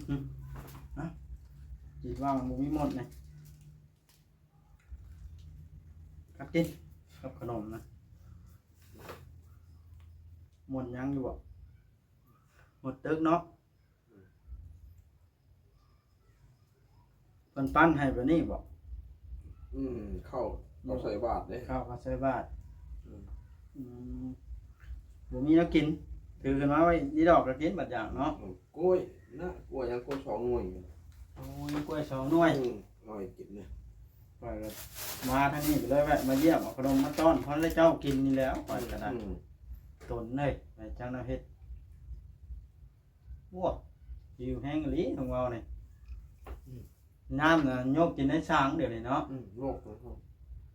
ອືມ ອ່ະ ຄິດວ່າມັນບໍ່ມີມົດນີ້ ກັດກິນກັບຂະໜົມນະ. ມົດຍັງຢູ່ບໍ່? ມົດຕຶກເນາະ. ເພິ່ນປັ້ນໃຫ້ແບບນີ້ບໍ່? ອືມ ເຂົ້າ ເຂົ້າໃສ່ບາດເດ້. ເຂົ້າ ເຂົ້າໃສ່ບາດ. ອືມ ອືມ ບໍ່ມີແນວກິນ ຖືຂຶ້ນມາໄວ້ນີ້ດອກກໍກິນບາດຢ່າງເນາະ. ອືມ ກ້ວຍນະ ກ້ວຍຍັງ ກ້ວຍສອງໜ່ວຍ. ໂອ້ຍ ກ້ວຍສອງໜ່ວຍ. ອືມ ໜ່ວຍກິນນະ. ຂ້ອຍກໍມາທາງນີ້ກໍເລີຍແວະມາຢ້ຽມ ເອົາຂະໜົມມາຕ້ອນເພິ່ນ ແລະເຈົ້າກິນນີ້ແຫຼ້ວ ຂ້ອຍກໍໄດ້. ອືມ ຕົນເອີຍ ໃຫ້ເຈົ້ານຳເຮັດ. ໂອ້ ຫິວແຮງອີ່ຫຼີ ຕ້ອງເວົ້ານີ້. ອືມ ນ້ຳນະຍົກກິນໃນສາງດຽວນີ້ເນາະ. ອືມ ໂລກເນາະ.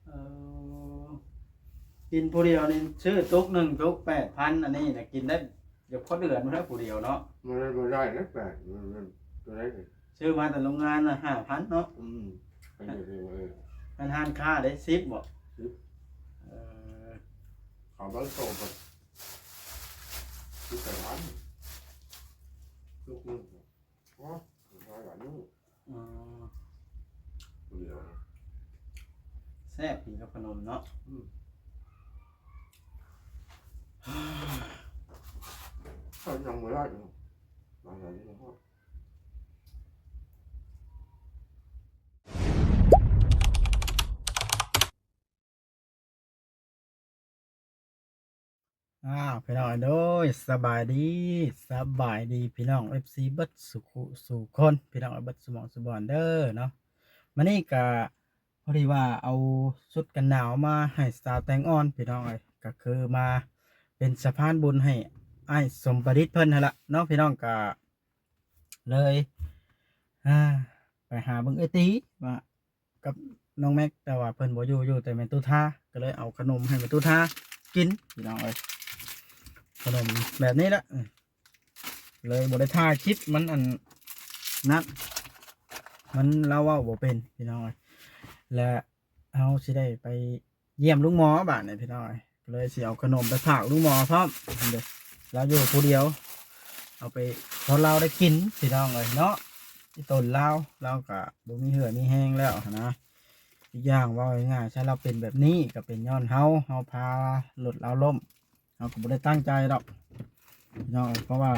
ເອີ ກິນຜູ້ດຽວນີ້ຊື້ຕຸກໜຶ່ງ ຕຸກແປດພັນ ອັນນີ້ນະກິນໄດ້ ຢາກພໍເດືອນພຸ້ນແຫຼະຜູ້ດຽວເນາະ. ມັນບໍ່ໄດ້ເດ້ ແປດ ມັນ ມັນຕົວໃດນີ້ ຊື້ມາແຕ່ໂຮງງານນະ ຫ້າພັນເນາະ. ອືມ ອັນນີ້ເລີຍ ອັນຮ້ານຄ້າໄດ້ ສິບບໍ່? ສິບ. ເອີ ເອົາເບິ່ງໂຕກ່ອນ ສິບແປດພັນ ຕຸກໜຶ່ງ. ອໍ ຫຼາຍຢູ່. ອືມ ຜູ້ດຽວນະ ແຊບ ກິນກັບຂະໜົມເນາະ. ອືມ ເຂົາຍັງບໍ່ໄດ້ເນາະ ຫຼາຍຢູ່ເນາະ. ອ້າວ ພີ່ນ້ອງເອີຍ ໂດຍ ສະບາຍດີ ສະບາຍດີພີ່ນ້ອງເອັຟຊີເບິດສູ່ຄູ່ສູ່ຄົນ ພີ່ນ້ອງເບິດສູ່ໝ່ອງສູ່ບ່ອນເດີເນາະ. ມື້ນີ້ກະພໍດີວ່າເອົາຊຸດກັນໜາວມາໃຫ້ສາວແຕງອ່ອນ ພີ່ນ້ອງເອີຍ ກະຄືມາເປັນສະພານບຸນໃຫ້ອ້າຍສົມປະດິດເພິ່ນຫັ້ນລະເນາະ. ພີ່ນ້ອງກະເລີຍ ອ່າ ໄປຫາເບິ່ງເອື້ອຍຕີວ່າ ກັບນ້ອງແມັກ ແຕ່ວ່າເພິ່ນບໍ່ຢູ່ ຢູ່ແຕ່ແມ່ຕູ້ທາ ກໍເລີຍເອົາຂະໜົມໃຫ້ແມ່ຕູ້ທາກິນ ພີ່ນ້ອງເອີຍ. ຂະໜົມແບບນີ້ລະ ເລີຍບໍ່ໄດ້ຖ່າຍຄລິບ ມັນອັນນັ້ນ ມັນ ລາວເວົ້າບໍ່ເປັນ ພີ່ນ້ອງເອີຍ. ແລະ ເຮົາຊິໄດ້ໄປ ຢ້ຽມລຸງໝໍບາດນີ້ພີ່ນ້ອງເອີຍ ກໍເລີຍຊິເອົາຂະໜົມໄປຝາກລຸງໝໍພ້ອມເດ້. ລາວຢູ່ຜູ້ດຽວ ເອົາໄປ ເພາະລາວໄດ້ກິນພີ່ນ້ອງເອີຍເນາະ. ອີ່ຕົນລາວ ລາວກະບໍ່ມີເຫື່ອມີແຮງແລ້ວຫັ້ນນະ. ອີກຢ່າງເວົ້າງ່າຍໆຊະ ລາວເປັນແບບນີ້ກໍເປັນຍ້ອນເຮົາ ເຮົາພາລົດລາວລົ້ມ ເຮົາກໍບໍ່ໄດ້ຕັ້ງໃຈດອກພີ່ນ້ອງເອີຍ ເພາະວ່າ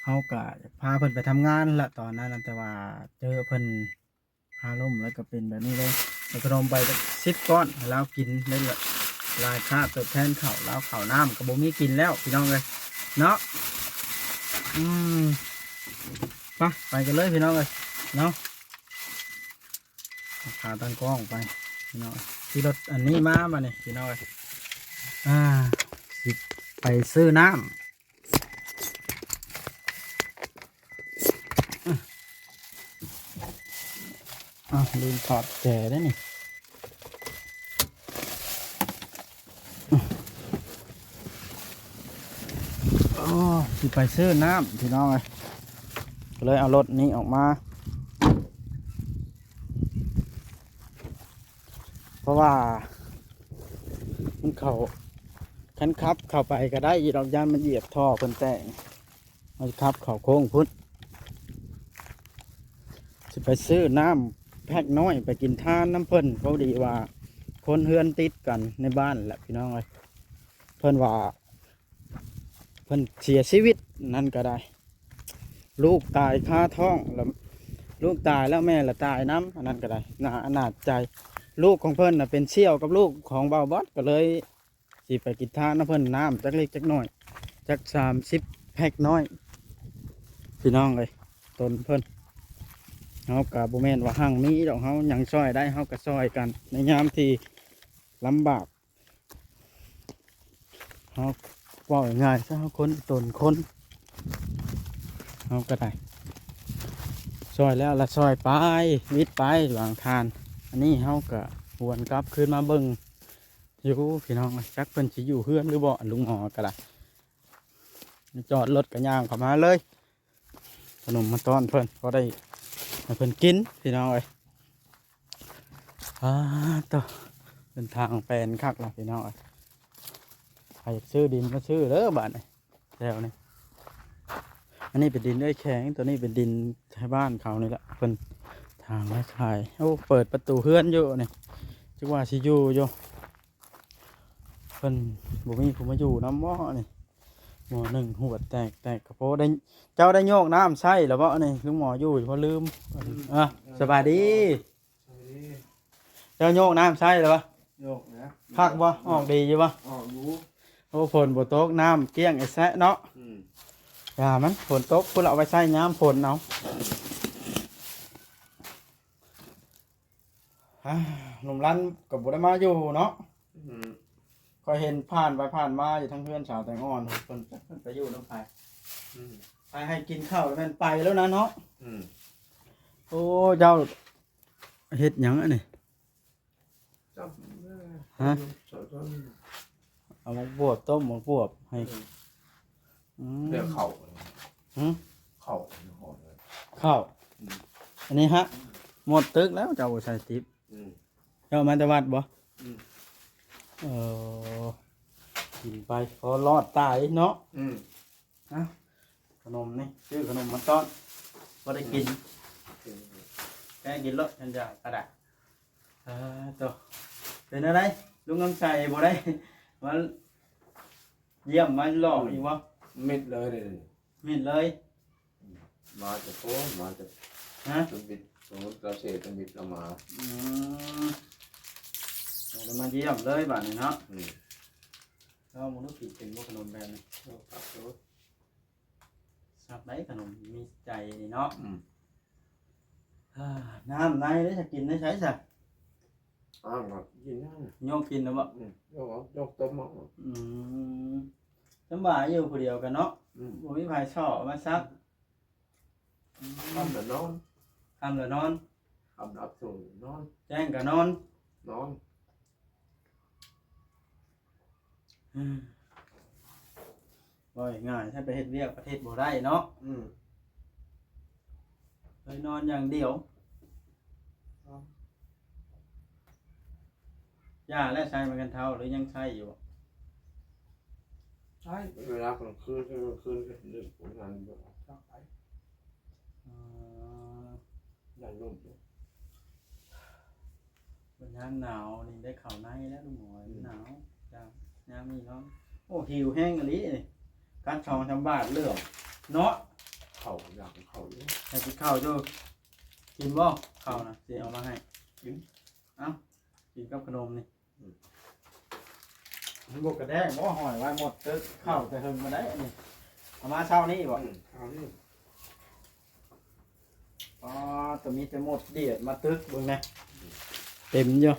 ເຮົາກະຢາກພາເພິ່ນໄປທຳງານລະຕອນນັ້ນນະ ແຕ່ວ່າເຈີເພິ່ນ ພາລົ້ມແລ້ວກໍເປັນແບບນີ້ເລີຍ. ເອົາຂະໜົມໄປຈັກສິບກ້ອນໃຫ້ລາວກິນໄດ້ຫຼາຍຄ່າຕອບແທນເຂົາ ລາວເຂົ້ານ້ຳກໍບໍ່ມີກິນແລ້ວພີ່ນ້ອງເອີຍເນາະ. ອືມ ໄປ ໄປກັນເລີຍພີ່ນ້ອງເອີຍເນາະ. ເອົາຂາຕັ້ງກ້ອງໄປພີ່ນ້ອງ ຂີ່ລົດອັນນີ້ມາບາດນີ້ພີ່ນ້ອງເອີຍ. ອ່າ ຊິໄປຊື້ນ້ຳ ອ້າວ ລືມຖອດແຈໄດ້ນີ້. ໂອ້ ຊິໄປຊື້ນ້ຳພີ່ນ້ອງເອີຍ ກໍເລີຍເອົາລົດນີ້ອອກມາ ເພາະວ່າມັນເຂົ້າ ຄັນຂັບເຂົ້າໄປກໍໄດ້ຢູ່ດອກ ຢ້ານມັນຢຽບທໍ່ເພິ່ນແຕກ. ເຮົາຊິຂັບເຂົ້າໂຄ້ງພຸ້ນ ຊິໄປຊື້ນ້ຳແພັກນ້ອຍໄປກິນທານນຳເພິ່ນ. ພໍດີວ່າຄົນເຮືອນຕິດກັນໃນບ້ານແຫຼະພີ່ນ້ອງເອີຍ ເພິ່ນວ່າເພິ່ນເສຍຊີວິດນັ້ນກໍໄດ້ ລູກຕາຍຄາທ້ອງ ແລ້ວລູກຕາຍແລ້ວແມ່ລະຕາຍນຳ ອັນນັ້ນກໍໄດ້ ໜ້າອະນາດໃຈ. ລູກຂອງເພິ່ນນະເປັນສ່ຽວກັບລູກຂອງບ່າວບອດ ກໍເລີຍ ຊິໄປກິນທານນຳເພິ່ນ ນ້ຳຈັກເລັກຈັກໜ້ອຍ ຈັກສາມສິບແພັກນ້ອຍ ພີ່ນ້ອງເອີຍ. ຕົນເພິ່ນ ເຮົາກະບໍ່ແມ່ນວ່າຮັ່ງມີດອກ ເຮົາຫຍັງຊ່ອຍໄດ້ເຮົາກະຊ່ອຍກັນ ໃນຍາມທີ່ລຳບາກ. ເຮົາເວົ້າງ່າຍໆຊະ ເຮົາຄົນຕົນຄົນ ເຮົາກະໄດ້ຊ່ອຍແລ້ວລະຊ່ອຍໄປ ວິດໄປຫວ່າງທານ. ອັນນີ້ເຮົາກະຫວນກັບຄືນມາເບິ່ງ ຢູ່ພີ່ນ້ອງເອີຍ ຈັກເພິ່ນຊິຢູ່ເຮືອນຫຼືບໍ່ ອັນລຸງໝໍກໍໄດ້ ຈອດລົດກໍຍ່າງເຂົ້າມາເລີຍ ຂະໜົມມາຕ້ອນເພິ່ນ ພໍໄດ້ໃຫ້ເພິ່ນກິນພີ່ນ້ອງເອີຍ. ອາ ໂຕ ເປັນທາງແປນຄັກລະພີ່ນ້ອງເອີຍ ໃຜຢາກຊື້ດິນມາຊື້ເດີບາດນີ້ ແຖວນີ້ ອັນນີ້ເປັນດິນເອື້ອຍແຂງ ຕົວນີ້ເປັນດິນໄທບ້ານເຂົານີ້ລະ ເພິ່ນຖາງມາຂາຍ. ໂອ້ ເປີດປະຕູເຮືອນຢູ່ນີ້ ຈັກວ່າຊິຢູ່ຢູ່. ເພິ່ນບໍ່ມີຜູ້ມາຢູ່ນຳບໍນີ້? ໝໍໜຶ່ງຫວດແຕກ ແຕກກະໂພໄດ້. ເຈົ້າໄດ້ໂຍກນ້ຳໃຊ້ແລ້ວບໍນີ້? ລຸງໝໍຢູ່ບໍ່ ລືມ. ອາ ສະບາຍດີ. ເຈົ້າໂຍກນ້ຳໃຊ້ແລ້ວບໍ? ໂຍກແລ້ວ. ຄັກບໍ? ອອກດີຢູ່ບໍ? ອອກຢູ່. ໂອ້ ຝົນບໍ່ຕົກ ນ້ຳກ້ຽງແອະແຊະເນາະ. ອືມ ຢ່າມັນ ຝົນຕົກພຸ້ນລະ ເອົາໄວ້ໃຊ້ຍາມຝົນເອົາ. ອາ ໜຸ່ມລັນກໍບໍ່ໄດ້ມາຢູ່ເນາະ. ອືມ ຂ້ອຍເຫັນຜ່ານໄປຜ່ານມາຢູ່ທາງເຮືອນສາວແຕງອ່ອນ ເພິ່ນ ເພິ່ນໄປຢູ່ນຳໃຜ. ອືມ ໃຫ້ ໃຫ້ກິນເຂົ້າແລ້ວແມ່ນໄປແລ້ວນະເນາະ. ອືມ ໂອ້ ເຈົ້າເຮັດຫຍັງອັນນີ້? ຈັບ ຮະ? ເອົາໝາກບວບ ຕົ້ມໝາກບວບໃຫ້. ອືມ ອືມ ແລ້ວເຂົ້າ ຫຶ? ເຂົ້າ ເຂົ້າ. ອືມ ອັນນີ້ຮະ ໝົດຕຶກແລ້ວ ເຈົ້າບໍ່ໃສ່ຕິບ. ອືມ ເຈົ້າມາແຕ່ວັດບໍ? ອືມ ເອີ ກິນໄປພໍລອດຕາຍເນາະ. ອືມ ເອົ້າ ຂະໜົມນີ້ ຊື້ຂະໜົມມາຕ້ອນ ບໍ່ໄດ້ກິນ. ອືມ ແກະກິນໂລດ ສັນຢາກະດາດ. ເອີ ໂຕ ເປັນແນວໃດ ລຸງຄຳໄຊ ບໍ່ໄດ້ມາຢ້ຽມມາຫຼໍ່ອີກບໍ່? ມິດເລີຍເດ ມິດເລີຍ. ມາຈາກໂພນ ມາຈາກ ຮະ? ສຸນບິດ ສົມມຸດລາວເສດ ສຸນບິດລາວມາ. ອືມ ບໍ່ໄດ້ມາຢ້ຽມເລີຍບາດນີ້ເນາະ. ອືມ ລອງເບິ່ງດູ ກິນເປັນບໍ່ຂະໜົມແບບນີ້? ໂອ້ ຄັກໂຕ ແຊບໄດ໋ຂະໜົມມີໃຈນີ້ເນາະ. ອືມ ນ້ຳໃນເດ້ ຈະກິນໃນໃສຊະ? ອ້າວ ກໍກິນນັ້ນ ໂຍກກິນນະບໍ? ອືມ ໂຍກເອົາ ໂຍກຕົ້ມເອົາ. ອືມ ສຳບາຍຢູ່ຜູ້ດຽວກັນເນາະ. ອືມ ບໍ່ມີໃຜຊອກມາຊັກ. ອືມ ຄ່ຳລະນອນ ຄ່ຳລະນອນ ຄ່ຳລະນອນ ແຈ້ງກະນອນ ນອນ. ອືມ ເວົ້າງ່າຍໆ ຖ້າໄປເຮັດວຽກປະເທດບໍ່ໄດ້ເນາະ. ອືມ ເລີຍນອນຢ່າງດຽວ. ອໍ ຢາແລ້ວໃຊ້ມາກັນເທົາ ຫຼືຍັງໃຊ້ຢູ່? ໃຊ້ ເວລາກາງຄືນ ກາງຄືນກໍເລີກ ບໍ່ທັນອອກຈາກໄປ. ອໍ ຢ້ານລົມຢູ່. ບັດຍາມໜາວນີ້ໄດ້ເຂົ້າໃນແລ້ວ ລຸງໝໍ. ອືມ ໜາວຈັງຍາມນີ້ເນາະ. ໂອ້ ຫິວແຮງອີ່ຫຼີນີ້ ກັດສອງສາມບາດເຫຼືອມເນາະ. ເຂົ້າ ຢາກເຂົ້າຢູ່ ຢາກກິນເຂົ້າຢູ່. ກິນບໍ່ເຂົ້ານະ? ຊິເອົາມາໃຫ້. ກິນ ເອົ້າ ກິນກັບຂະໜົມນີ້. ອືມ ມັນບໍ່ກະແດງບໍ່? ຫ້ອຍໄວ້ໝົດຕຶກ ເຂົ້າແຕ່ເຫິງມາໄດ້ນີ້. ເອົາມາເຊົ້ານີ້ບໍ? ອືມ ເຊົ້ານີ້. ອໍ ໂຕມີແຕ່ໝົດດຽດມາຕຶກເບິ່ງແນ່. ອືມ ເຕັມຢູ່.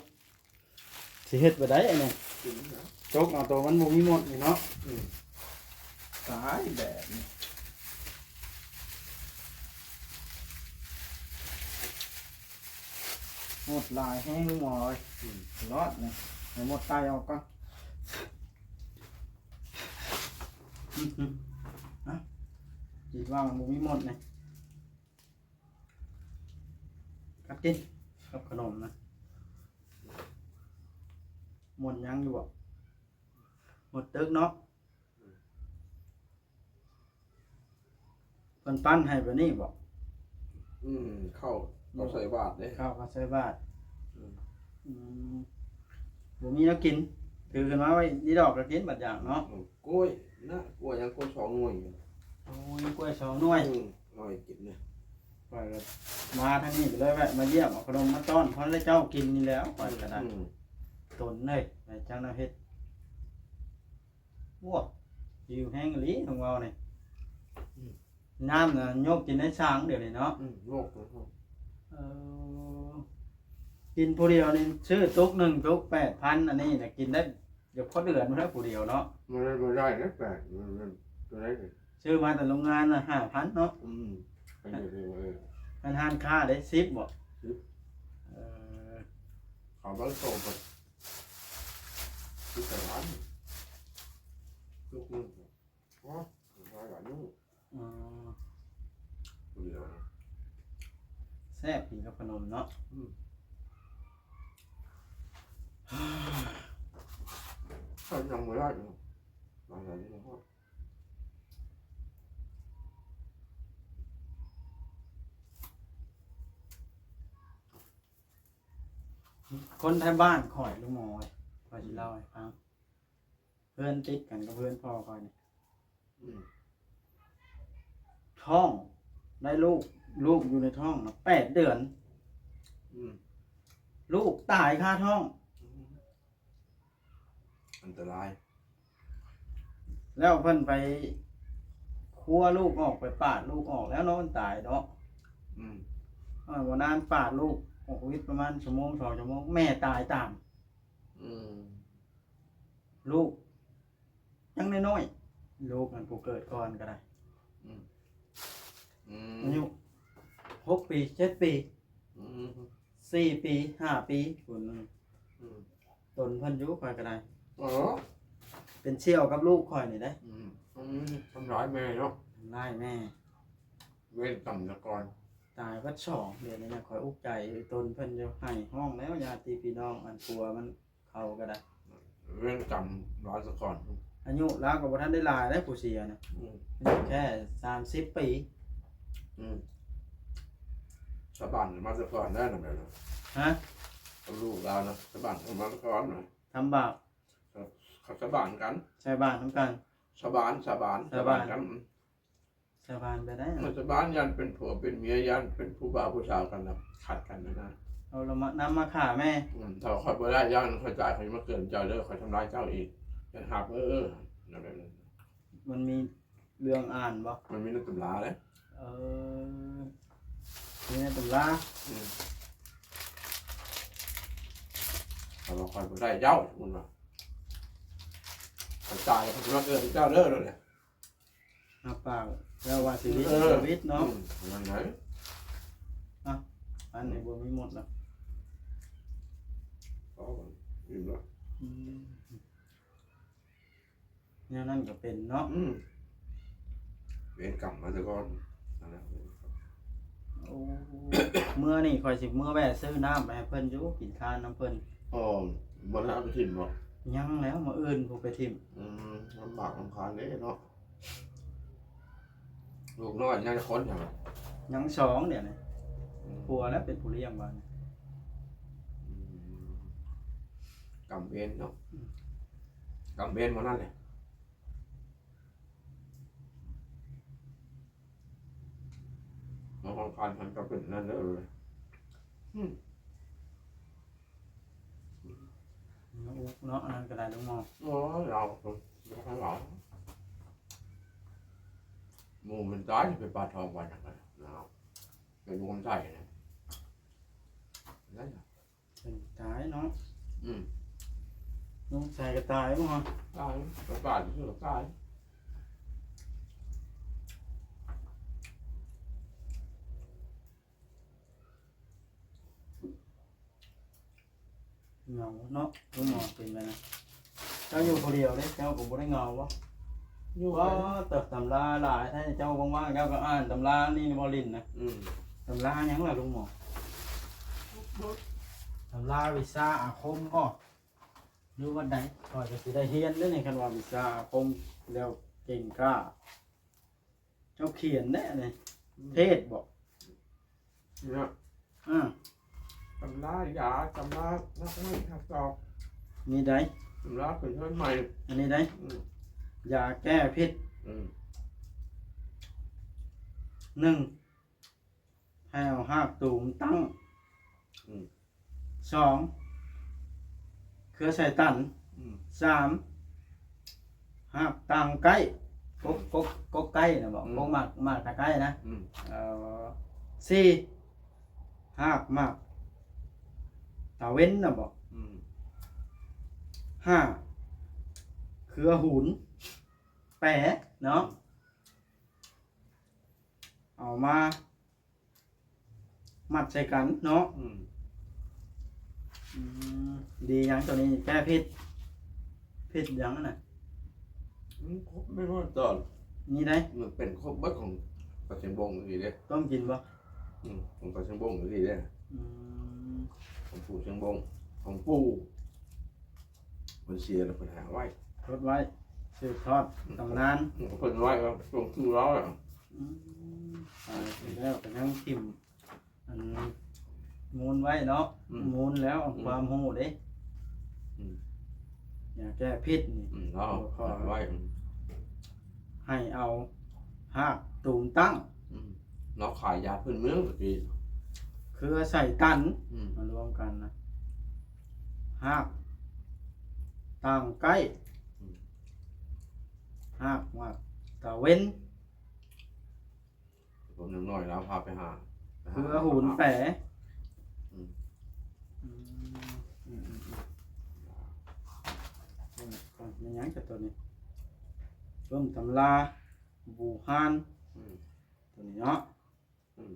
ຊິເຮັດແບບໃດອັນນີ້? ກິນນະ ຈົກເອົາໂຕມັນບໍ່ມີມົດນີ້ເນາະ. ອືມ ຕາຍແບບນີ້ ມົດຫຼາຍແຮງ ລຸງໝໍເອີຍ. ອືມ ລອດນີ້ ໃຫ້ມົດໄຕ່ອອກກ່ອນ. ອືມ ອືມ ອະ ຄິດວ່າມັນບໍ່ມີມົດນີ້. ກັບກິນກັບຂະໜົມນະ. ໝົດຍັງຢູ່ບໍ່? ໝົດຕຶກເນາະ. ເພິ່ນປັ້ນໃຫ້ແບບນີ້ບໍ່? ອືມ ເຂົ້າ ເຂົ້າໃສ່ບາດເດ້. ເຂົ້າ ເຂົ້າໃສ່ບາດ. ອືມ ອືມ ບໍ່ມີແນວກິນ ຖືຂຶ້ນມາໄວ້ນີ້ດອກກໍກິນບາດຢ່າງເນາະ. ອືມ ກ້ວຍນະ ກ້ວຍຍັງ ກ້ວຍສອງໜ່ວຍ. ໂອ້ຍ ກ້ວຍສອງໜ່ວຍ. ອືມ ເອົາໄວ້ກິນນະ. ຂ້ອຍກໍມາທາງນີ້ກໍເລີຍແວະມາຢ້ຽມ ເອົາຂະໜົມມາຕ້ອນ ພໍໄດ້ເຈົ້າກິນນີ້ແຫຼ້ວ ຂ້ອຍກໍໄດ້. ອືມ ຕົນເອີຍ ໄປຈັກແນວເຮັດ. ໂອ້ ຫິວແຮງອີ່ຫຼີຂອງເຮົານີ້. ອືມ ນ້ຳນະ ໂຍກກິນໃນສາງດຽວນີ້ເນາະ. ອືມ ໂຍກ ເອີ ກິນຜູ້ດຽວນີ້ ຊື້ຕຸກໜຶ່ງ ຕຸກແປດພັນ ອັນນີ້ນະ ກິນໄດ້ ຢາກພໍເດືອນພຸ້ນແຫຼະຜູ້ດຽວເນາະ. ມັນບໍ່ໄດ້ເດ້ ແປດ ມັນ ມັນຕົວໃດນີ້ ຊື້ມາແຕ່ໂຮງງານນະ ຫ້າພັນເນາະ. ອືມ ອັນນີ້ເດ້ ເອີ ອັນຮ້ານຄ້າເດ້ ສິບບໍ? ສິບ. ເອີ ເຂົາບາງໂຕກໍສິບແປດພັນ ຕຸກໜຶ່ງ. ອໍ ຫຼາຍກວ່ານີ້. ອໍ ເຫຼືອ ແຊບກິນກັບຂະໜົມເນາະ. ອືມ ເຂົາຍັງບໍ່ໄດ້ເນາະ ຫຼາຍກວ່ານີ້ເນາະ. ຄົນໄທບ້ານຂ້ອຍ ລຸງໝໍ ຂ້ອຍຊິເລົ່າໃຫ້ຟັງ. ເຮືອນຕິດກັນກັບເຮືອນພໍ່ຂ້ອຍນີ້ ອືມ ທ້ອງໄດ້ລູກ ລູກຢູ່ໃນທ້ອງນະ ແປດເດືອນ ອືມ ລູກຕາຍຄາທ້ອງ ອືມ ອັນຕະລາຍ. ແລ້ວເພິ່ນໄປຄົວລູກອອກ ໄປປາດລູກອອກ ແລ້ວເນາະ ມັນຕາຍເນາະ ອືມ ເອີ ບໍ່ນານປາດລູກອອກວິດປະມານຊົ່ວໂມງສອງຊົ່ວໂມງ ແມ່ຕາຍຕາມ ອືມ ລູກຍັງນ້ອຍໆ ລູກນັ້ນຜູ້ເກີດກ່ອນກໍໄດ້ ອືມ ອືມ ອາຍຸຫົກປີ ເຈັດປີ ອືມ ສີ່ປີ ຫ້າປີພຸ້ນ ອືມ ຕົນເພິ່ນຢູ່ ຂ້ອຍກໍໄດ້ ອໍ ເປັນສ່ຽວກັບລູກຂ້ອຍນີ້ເດ້ ອືມ ອືມ ທຳຮ້າຍແມ່ເນາະ ທຳຮ້າຍແມ່ ເວນກຳຊະກ່ອນ ຕາຍເບິດສອງ ດຽວນີ້ນະ ຂ້ອຍອຸກໃຈຕົນເພິ່ນຢູ່ ໄຫ້ຮ້ອງແລ້ວ ຍາດຕິພີ່ນ້ອງ ອັນຜົວມັນ ເຂົາກໍໄດ້ ເວນກຳລາວສະກ່ອນ ອາຍຸລາວກໍບໍ່ທັນໄດ້ຫຼາຍເດ້ ຜູ້ເສຍນະ ອືມ ອາຍຸແຄ່ສາມສິບປີ ອືມ ສາບານມາສະກ່ອນໄດ້ນະ ແມ່ນ ຮະ ກັບລູກລາວນະ ສາບານມາສະກ່ອນນະ ທຳບາບ ເຂົາສາບານກັນ ສາບານນຳກັນ ສາບານ ສາບານ ສາບານ ສາບານກັນ ສາບານໄປໄດ້ ມັນສາບານ ຢ້ານເປັນຜົວເປັນເມຍ ຢ້ານເປັນຜູ້ບ່າວຜູ້ສາວກັນນະ ຂັດກັນນະ ເອົາລະມາ ນຳມາຂ້າແມ່ ອືມ ຖ້າຂ້ອຍບໍ່ໄດ້ ຢ້ານຂ້ອຍຕາຍ ຂ້ອຍມາເກີດເຈົ້າເດີ ຂ້ອຍທຳລາຍເຈົ້າອີກ ຢ້ານຮັບ ເອີ ເອີ ນັ້ນແຫຼະ ມັນມີເລື່ອງອ່ານບໍ່? ມັນມີໃນຕຳລາເດ້ ເອີ ມີໃນຕຳລາ ອືມ ຖ້າວ່າຂ້ອຍບໍ່ໄດ້ເຈົ້າ ສົມມຸດວ່າ ຂ້ອຍຕາຍ ຂ້ອຍຊິມາເກີດເຈົ້າເດີ ນັ້ນແຫຼະ ຮັບປາກແລ້ວວ່າຊີວິດ ເອີ ຊີວິດເນາະ ອືມ ນັ້ນແຫຼະ ອ່ະ ອັນນີ້ບໍ່ມີໝົດລະ ເອົາ ອີ່ມລະ ອືມ ແນວນັ້ນກໍເປັນເນາະ ອືມ ເວນກຳມາແຕ່ກ່ອນ ນັ້ນແຫຼະ ໂອ້ ເມື່ອນີ້ຂ້ອຍຊິເມືອແວ່ຊື້ນ້ຳໄປໃຫ້ເພິ່ນຢູ່ ກິນທານນຳເພິ່ນ ອໍ ບໍ່ໄດ້ເອົາໄປຖິ້ມບໍ່? ຍັງແລ້ວ ມື້ອື່ນພຸ້ນໄປຖິ້ມ ອືມ ລຳບາກລຳຄານເດ້ເນາະ. ລູກນ້ອຍຍັງຈັກຄົນ? ຍັງສອງດຽວນີ້ ອືມ ຜົວແລ້ວເປັນຜູ້ລ້ຽງບາດນີ້ ອືມ ກຳເວນເນາະ ອືມ ກຳເວນໝົດນັ້ນແຫຼະ ມາຂອງຄານມັນກໍເປັນນັ້ນເດີ ອືມ. ເນາະ ອັນນັ້ນກໍໄດ້ ລຸງໝໍ ໂອ້ຍ ເຮົາ ເຮົາ ໝູ່ມັນຕາຍ ໄປປາດທອງປາດຫຍັງນະ ເປັນວງໄຊນະ ນັ້ນນະ ເປັນຕາຍເນາະ ອືມ ວງໄຊກໍຕາຍບໍ່ ຕາຍ ໄປປາດຢູ່ກໍຕາຍ. ເຫງົາເນາະ ລຸງໝໍເປັນໄປນະ ເຈົ້າຢູ່ຜູ້ດຽວເດ້ ເຈົ້າກໍບໍ່ໄດ້ເຫງົາບໍ່? ຢູ່ ວ້າ ແຕ່ຕຳລາຫຼາຍແທ້ ເຈົ້າວ່າງໆ ເຈົ້າກໍອ່ານຕຳລານີ້ບໍ່ ຫຼິ້ນນະ ອືມ ຕຳລາຫຍັງລະລຸງໝໍ? ຕຳລາວິຊາອາຄົມບໍ່ ຫຼືວ່າໃດ? ຂ້ອຍກໍຊິໄດ້ຮຽນເດ້ນີ້ ຄັນວ່າວິຊາອາຄົມແລ້ວເກັ່ງກ້າ. ເຈົ້າຂຽນແດ່ນີ້ ອືມ ເທດບໍ? ເນາະ ອາ ຕຳລາຢາ ຕຳລາຮັກໄມ້ຮັກດອກ ນີ້ໃດ໋ ຕຳລາເປັນເຮືອນໃໝ່ ອັນນີ້ໃດ໋ ອືມ ຢາແກ້ພິດ ອືມ ໜຶ່ງ ໃຫ້ເອົາຮາກຕູມຕັ້ງ ອືມ ສອງ ເຄືອໄຊຕັນ ອືມ ສາມ ຮາກຕາງໄກ້ ກົກ ອືມ ກົກ ກົກໄກ້ນະບໍ ອືມ ກົກໝາກ ໝາກຕາໄກ້ນະ ອືມ ເອີ ສີ່ ຮາກໝາກຕາເວັນນະບໍ ອືມ ຫ້າ ເຄືອຫູນ ແປເນາະ ອືມ ເອົາມາ ມັດໃສ່ກັນເນາະ ອືມ ອືມ ດີຫຍັງໂຕນີ້ ແກ້ພິດ ພິດຫຍັງຫັ້ນນະ ອືມ ຄົບແມ່ນວ່າຕອນນີ້ໄດ໋ ມັນເປັນຄົບເບິດຂອງປາຊຽງບົງອີ່ຫຼີເດ້ ຕົ້ມກິນບໍ່? ອືມ ຂອງປາຊຽງບົງອີ່ຫຼີເດ້ ອືມ ຂອງປູ່ຊຽງບົງ ຂອງປູ່ ເພິ່ນເສຍແລ້ວເພິ່ນໃຫ້ເອົາໄວ້ ທົດໄວ້ ສືບທອດ ອືມ ຕຳນານ ເພິ່ນໄວ້ວ່າສົ່ງສູ່ລາວແລ້ວ ອືມ ຕາຍໄປແລ້ວກໍຍັງຖິ້ມ ອັນ ມູນໄວ້ເນາະ ອືມ ມູນແລ້ວ ອືມ ຄວາມຮູ້ເດ້ ອືມ ຢາແກ້ພິດນີ້ ອືມ ເນາະ ເອົາໄວ້ ອືມ ໃຫ້ເອົາຮາກຕູມຕັ້ງ ອືມ ເນາະ ຂາຍຢາພື້ນເມືອງຕະກີ້ ເຄືອໄຊຕັນ ອືມ ມາລວມກັນນະ ຮາກຕ່າງໄກ້ ອືມ ຮາກໝາກຕາເວັນ ຜົມຍັງນ້ອຍແລ້ວພາໄປຫາ ໄປຫາ ເຄືອຫູນແປ ອືມ ອືມ ອືມ ອືມ ອືມ ແມ່ນຫຍັງຈະໂຕນີ້ ເບິ່ງຕຳລາບູຮານ ອືມ ໂຕນີ້ເນາະ ອືມ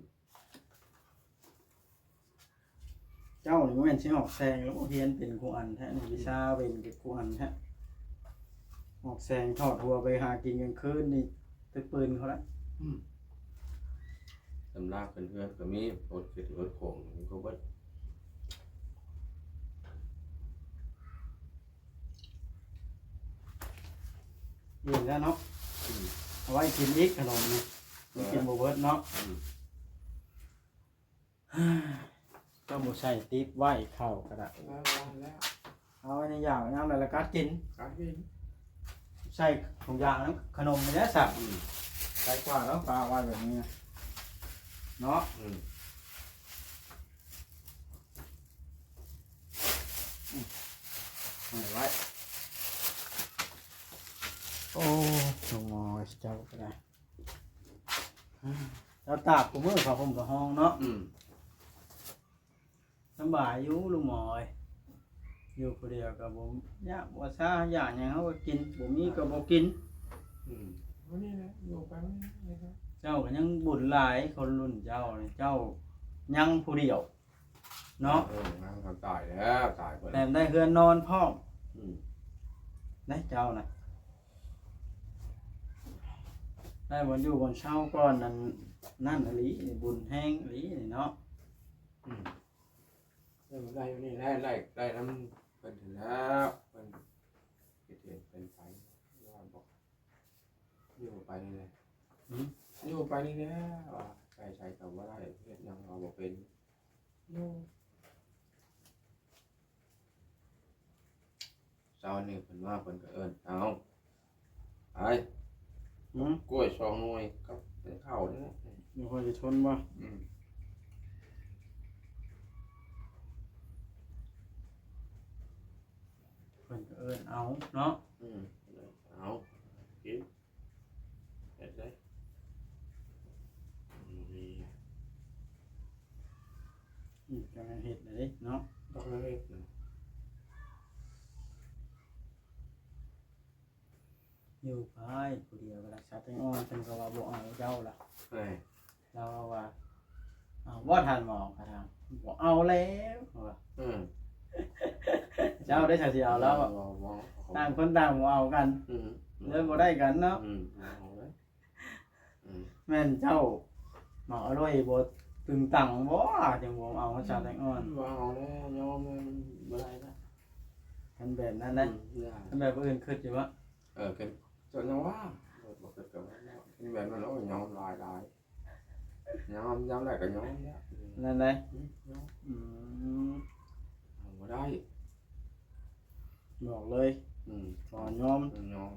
ເຈົ້ານີ້ບໍ່ແມ່ນຊິອອກແສງແລ້ວ ຮຽນເປັນຄູ່ອັນແທ້ນີ້ ວິຊາເປັນຄູ່ອັນແທ້ ອອກແສງຖອດຫົວໄປຫາກິນກາງຄືນນີ້ ຕຶກປືນເຂົາລະ ອືມ ຕຳລາຂຶ້ນເຮືອນກໍມີ ໂອດເຂດໂອດຂອງກໍເບິດ ອີ່ມແລ້ວເນາະ ອືມ ເອົາໄວ້ກິນອີກຂະໜົມນີ້ ມັນກິນບໍ່ເບິດເນາະ ອືມ ກໍບໍ່ໃສ່ຕິບໄວ້ເຂົ້າກໍໄດ້ ເອົາໄວ້ໃນຢາກຍາມໃດລະກັດກິນ ກັດກິນ ໃສ່ຖົງຢາງນຳຂະໜົມນີ້ແຫຼະຊະ ອືມ ໃສ່ກວ່າແລ້ວປາໄວ້ແບບນີ້ນະ ເນາະ ອືມ ອືມ ໃຫ້ໄວ້ ໂອ້ ລຸງໝໍເຈົ້າກໍໄດ້ ເຈົ້າຕາກຄູ່ມື້ຜ້າຫົ່ມຜ້າຫອງເນາະ ອືມ ສຳບາຍຢູ່ລຸງໝໍເອີຍ ຢູ່ຜູ້ດຽວກໍບໍ່ຍາກບໍ່ຊາ ຢາກຫຍັງເຮົາກໍກິນ ບໍ່ມີກໍບໍ່ກິນ ອືມ ມື້ນີ້ແຫຼະ ຢູ່ໄປມື້ນີ້ແຫຼະ ເຈົ້າກໍຍັງບຸນຫຼາຍ ຄົນລຸ້ນເຈົ້ານີ້ ເຈົ້າຍັງຜູ້ດຽວ ເນາະ ເອີ ງານເຂົາຕາຍແລ້ວ ຕາຍເພິ່ນ ແຖມໄດ້ເຮືອນນອນພ້ອມ ອືມ ໄດ້ເຈົ້ານະ ໄດ້ບ່ອນຢູ່ບ່ອນເຊົາກ່ອນ ນັ້ນ ນັ້ນອີ່ຫຼີ ບຸນແຮງອີ່ຫຼີນີ້ເນາະ ອືມ ໄດ້ຢູ່ນີ້ແຫຼະ ໄດ້ ໄດ້ນຳເພິ່ນຫັ້ນແຫຼະ ເພິ່ນເຮັດເຮືອນເປັນໄປ ວ່າບໍ່ ຢູ່ໄປນີ້ແຫຼະ ຫືມ ຢູ່ໄປນີ້ແຫຼະ ວ່າໄປໃສກໍບໍ່ໄດ້ ເຮັດຫຍັງກໍບໍ່ເປັນ ຢູ່ ເຊົ້ານີ້ເພິ່ນມາເພິ່ນກໍເອີ້ນ ເອົາ ໄປ ຫືມ ກ້ວຍສອງໜ່ວຍກັບເຂົ້ານີ້ແຫຼະ ບໍ່ຄ່ອຍຊິທົນບໍ່ ອືມ ເພິ່ນກໍເອີ້ນເອົາເນາະ ອືມ ເອົາ ກິນ ເຮັດເລີຍ ອືມ ອືມ ກຳລັງເຮັດເລີຍເນາະ ກຳລັງເຮັດນະ ຢູ່ໄປຜູ້ດຽວກໍໄດ້ ຊາວແຕງອ່ອນເພິ່ນກໍວ່າບໍ່ເອົາເຈົ້າລະ ເອີ ລາວວ່າ ເອົາບໍ່ ທ່ານໝໍ ຂ້າຖາມ ບໍ່ເອົາແລ້ວ ວ່າ ອືມ ເຈົ້າໄດ້ ຖ້າຊິເອົາລາວ ບໍ່ ບໍ່ ຕ່າງຄົນຕ່າງບໍ່ເອົາກັນ ອືມ ເລີຍບໍ່ໄດ້ກັນເນາະ ອືມ ບໍ່ເອົາເລີຍ ອືມ ແມ່ນເຈົ້າໝາກອະລ່ອຍບໍ່ຕຶງຕັງບໍ່ ຈຶ່ງບໍ່ເອົາ ອືມ ຊາວແຕງອ່ອນ ບໍ່ເອົາແລ້ວ ຍອມແລ້ວ ມັນບໍ່ໄດ້ລະ ຄັນແບບນັ້ນນະ ອືມ ຄັນແບບອື່ນຄິດຢູ່ບໍ່ ເອີ ເປັນ ເຈົ້າຍັງວ່າ ບໍ່ ບໍ່ເກີດກັບມັນເນາະ ເປັນແບບນັ້ນ ໂອ້ຍ ຍອມຫຼາຍໆ ຍອມ ຍາມໃດກໍຍອມແລ້ວ ນັ້ນໃດ ອືມ ຍອມ ອືມ ເອົາບໍ່ໄດ້ ບອກເລີຍ ອືມ ຂໍຍອມ ຍອມ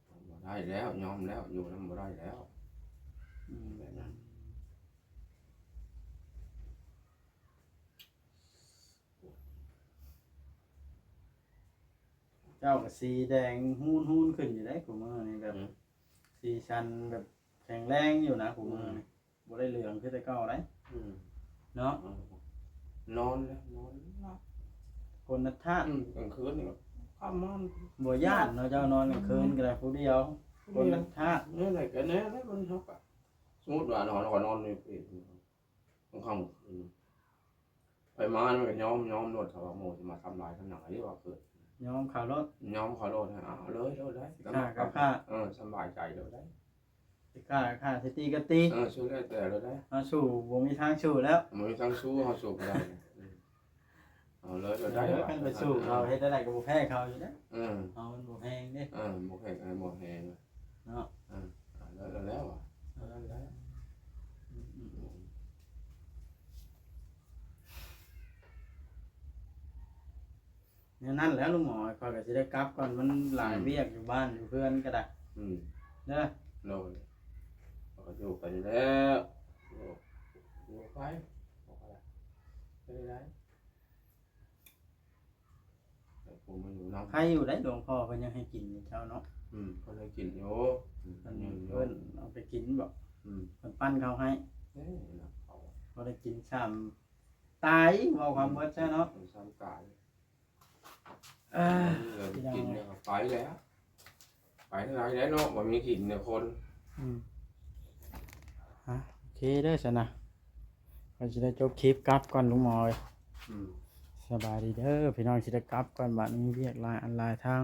ເອົາບໍ່ໄດ້ແລ້ວ ຍອມແລ້ວ ຢູ່ນຳບໍ່ໄດ້ແລ້ວ ອືມ ແບບນັ້ນ ເຈົ້າກໍສີແດງຮຸນໆຂຶ້ນຢູ່ເດ້ ຄູ່ມື້ນີ້ແບບ ອືມ ສີສັນແບບແຂງແຮງຢູ່ນະ ຄູ່ມື້ນີ້ ອືມ ບໍ່ໄດ້ເຫຼືອງຄືແຕ່ເກົ່າໃດ ອືມ ເນາະ ອືມ ນອນແລ້ວ ນອນຫຼັບ ຄົນນະທາດ ອືມ ກາງຄືນນີ້ກໍຂ້າມມາ ບໍ່ຢ້ານເນາະ ເຈົ້ານອນກາງຄືນກໍໄດ້ຜູ້ດຽວ ຄົນນະທາດ ແນວໃດກໍແນວນັ້ນ ມັນເຮົາກໍ ສົມມຸດວ່ານອນ ຂ້ອຍນອນຢູ່ ກາງຄ່ຳ ອືມ ໄປມາມັນກໍຍອມ ຍອມໂລດ ຖ້າວ່າໝູ່ຊິມາທຳລາຍທຳຫຍັງ ອັນນີ້ວ່າເກີດ ຍອມເຂົາໂລດ ຍອມເຂົາໂລດ ເອົາເລີຍໂລດໄດ້ ຊິຂ້າກໍຂ້າ ເອີ ສຳບາຍໃຈໂລດໄດ້ ຊິຂ້າກໍຂ້າ ຊິຕີກໍຕີ ເອີ ສຸດແລ້ວແຕ່ໂລດໄດ້ ເຮົາສູ້ບໍ່ມີທາງສູ້ແລ້ວ ບໍ່ມີທາງສູ້ ເຮົາສູ້ບໍ່ໄດ້ ເອີ ເອົາເລີຍໂລດໄດ້ ເອີ ຄັນໄປສູ້ເຂົາເຮັດແນວໃດກໍບໍ່ແພ້ເຂົາຢູ່ເດ້ ເອີ ເຮົາມັນບໍ່ແຮງເດ້ ເອີ ບໍ່ແຮງ ເອີ ບໍ່ແຮງ ເນາະ ເອີ ເອົາແລ້ວ ເອົາແລ້ວ ເອົາແລ້ວ ອືມ ອືມ ອືມ. ແນວນັ້ນແຫຼະລຸງໝໍ ຂ້ອຍກໍຊິໄດ້ກັບກ່ອນ ມັນຫຼາຍ ອືມ ວຽກຢູ່ບ້ານຢູ່ເຮືອນກໍໄດ້ ອືມ ເດີ ໂດຍ ເຮົາກໍຢູ່ໄປນີ້ແຫຼະ ຢູ່ ຢູ່ໄປ ບໍ່ໄດ້ ບໍ່ໄດ້ ໃຫ້ຜູ້ມາຢູ່ນຳ ໃຜຢູ່ໄດ້ ຫຼວງພໍ່ເພິ່ນຍັງໃຫ້ກິນຢູ່ເຈົ້າເນາະ ອືມ ເພິ່ນໃຫ້ກິນຢູ່ ອືມ ເພິ່ນ ເພິ່ນເອີ້ນເອົາໄປກິນບໍ ອືມ ເພິ່ນປັ້ນເຂົ້າໃຫ້ ເອີ ເອົາ ບໍ່ໄດ້ກິນຊ້ຳຕາຍ ເວົ້າຄວາມເບິດຊະເນາະ ອືມ ຊ້ຳຕາຍ ເອີ ກິນແລ້ວກໍໄປແລ້ວ ໄປທາງໃດເນາະ ບໍ່ມີກິນແນວຄົນ ອືມ ອ່ະ ໂອເຄເດີຊັ້ນນະ ຂ້ອຍຊິໄດ້ຈົບຄລິບກັບກ່ອນລຸງໝໍເອີຍ ອືມ ສະບາຍດີເດີພີ່ນ້ອງ ຊິໄດ້ກັບກ່ອນ ບາດນີ້ວຽກຫຼາຍອັນຫຼາຍທາງ